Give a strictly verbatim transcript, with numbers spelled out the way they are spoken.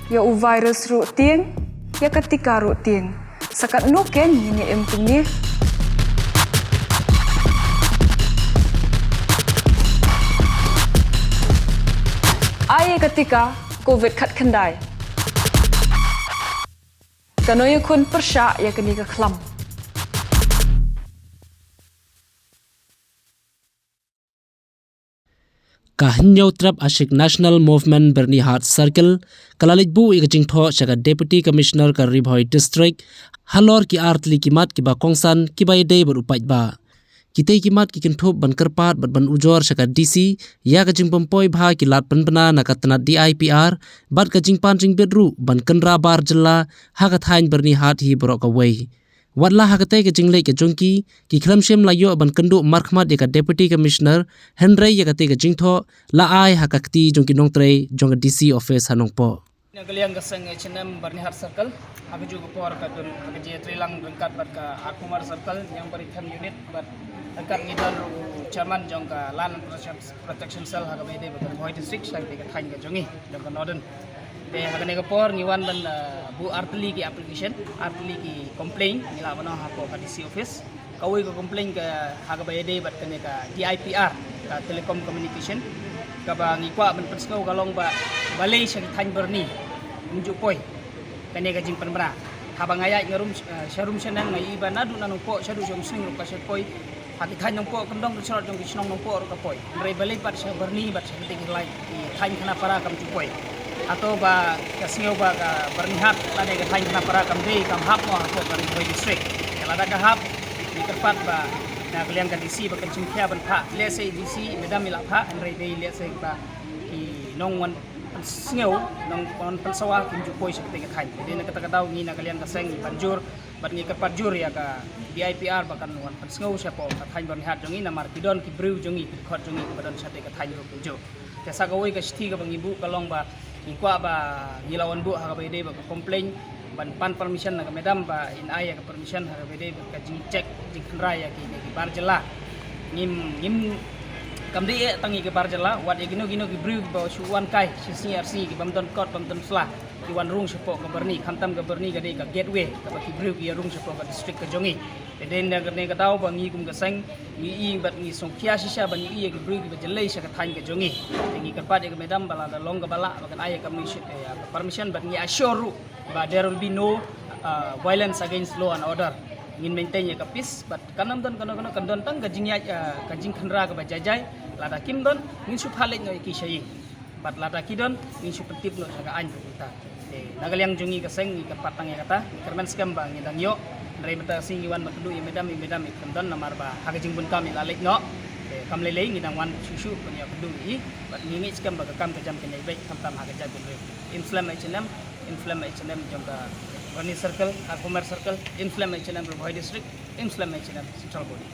Ïa u virus ruh tieng, ïa ka tika ruh tieng. Sa katno kein ngin ïa im kumne? Ai ïa ka tika Covid khatkhyndai. Kano ïakhun pyrshah ïa kane ka khlam? Ka Hynñiewtrep Ashik National Movement Byrnihat Circle ka la leit buh ïa ka jingthoh sha ka Deputy Commissioner ka Ri Bhoi District halor ki artylli ki mat kiba kongsan kiba ïadei bad u paidbah. Kitei ki mat ki kynthup ban kyrpad bad ban ujor sha ka D C ïa ka jingpynpoi bha ki lad pynbna na ka tnat D I P R bad ka jingpan jingbit ruh ban kynra bar jylla ha ka thaiñ Byrnihat hi baroh kawei. Wat la ha katei ka jingleit ka jong ki, ki khlem shym la ïoh ban kynduh markhmat ïa ka Deputy Commissioner, hynrei ïa katei ka jingthoh la ai ha ka kti jong ki nongtrei jong ka D C office ha Nongpoh. Na ka liang ka seng H N M Byrnihat Circle, ha kajuh ka por ka don ha ka jingïatreilang ryngkat bad ka Arkhumar Circle, Ñiangbarithem Unit, bad ryngkat ngi don ruh u chairman jong ka Land and Protection, Protection Cell ha kaba ïadei bad ka Ri Bhoi District, sha katei ka thaiñ ka jong ngi, jong ka Northern. Te ha kane ka por ngi wan ban, eh, buh artylli ki application, artylli ki complaint, ngi lah ban ong hapoh ka D C office. Kawei ka complaint ka ha kaba ïadei bad kane ka D I P R, ka telecom communication, kaba ngi kwah ban pynsngew ka long ba balei sha ki thaiñ Byrni ym ju poi kane ka jingpynbna. Haba nga ïaid nga rum, eh, sha rum sha neng, nga ïohi ba naduh na Nongpoh shaduh sha Umsning ruh ka shait poi. Ha ki thaiñ Nongpoh kyndong ki shnong, jong ki shnong Nongpoh ruh ka poi. Hynrei balei pat sha Byrni bad sha katei ki lai ki thaiñ Khanapara kam ju poi? Hato ba ka sngew ba ka Byrnihat lane ka thaiñ Khanapara kam dei, kam hap mo hapoh ka Ri Bhoi District? Te lada ka hap, ngi kyrpad ba na ka liang ka D C ba kan shim khia ban phah. Lehse D C madam i la phah, hynrei dei lehse ba ki nongwan pynsngew, nongwan pynsawa kim ju poi sha katei ka thaiñ. Te dei na kata ka daw ngi na ka liang ka seng ngi pan jur bad ngi kyrpad jur ïa ka D I P R ba kan wan pynsngew shapoh ka thaiñ Byrnihat jong ngi, namar ki don ki briew jong ngi, ki dkhot jong ngi kiba don shatei ka thaiñ ruh kumjuh. Te sa kawei ka shithi kaba ngi buh ka long ba ngi kwah ba ngi la wan buh ha kaba ïadei bad ka complaint ban pan permission na ka madam ba in ai ïa ka permission ha kaba ïadei bad ka jingcheck, jingkhynra ïa ki, ïa ki bar jylla. Ngim, ngim, kam dei eh tang ïa ki bar jylla, wat ïa kino kino ki briew kiba shu wan kai shisngi arsngi, ki bym don kot bym don sla, ki wan rung shapoh ka Byrni, khamtam ka Byrni ka dei ka gateway kaba ki briew ki ïa rung shapoh ka district ka jong ngi. Te dei na kane ka daw ba ngi kum ka seng ngi ïohi bad ngi sngewkhia shisha ba ngi ïohi ïa ki briew kiba jlei sha ka thaiñ ka jong ngi. Te ngi kyrpad ïa ka madam ba lada long kaba lah ba kan ai ïa ka permission, ïa ka permission, bad ngi assure ruh ba there will be no, uh, violence against law and order. Ngin maintain ïa ka peace, bad kan ym don kano kano, kan don tang ka jingïaid, uh, ka jingkhynra kaba jai jai. Lada kim don, ngin shu phah leit noh ïa ki sha ïing. Bad lada ki don, ngin shu pyntip noh sha ka aiñ ruh kumta. Te na ka liang jong ngi ka seng ngi kyrpad tang ïa kata, ngi kyrmen skhem ba ngi dang ïoh. Hynrei mynta ka sngi ngi wan ban kynduh ïa madam, ïa madam i khlem don namar ba ha ka jingbun kam i la leit noh. Te kam lei lei ngi dang wan shuh shuh ban ïa kynduh ïa i. Bad ngi ngeit skhem ba ka kam ka jam kan ïai beit khamtam ha ka jaitbynriew. Ym slem H N M, ym slem H N M jong ka Byrni Circle, Arkhumar Circle, ym slem H N M Ri Bhoi District, ym slem H N M Central Body.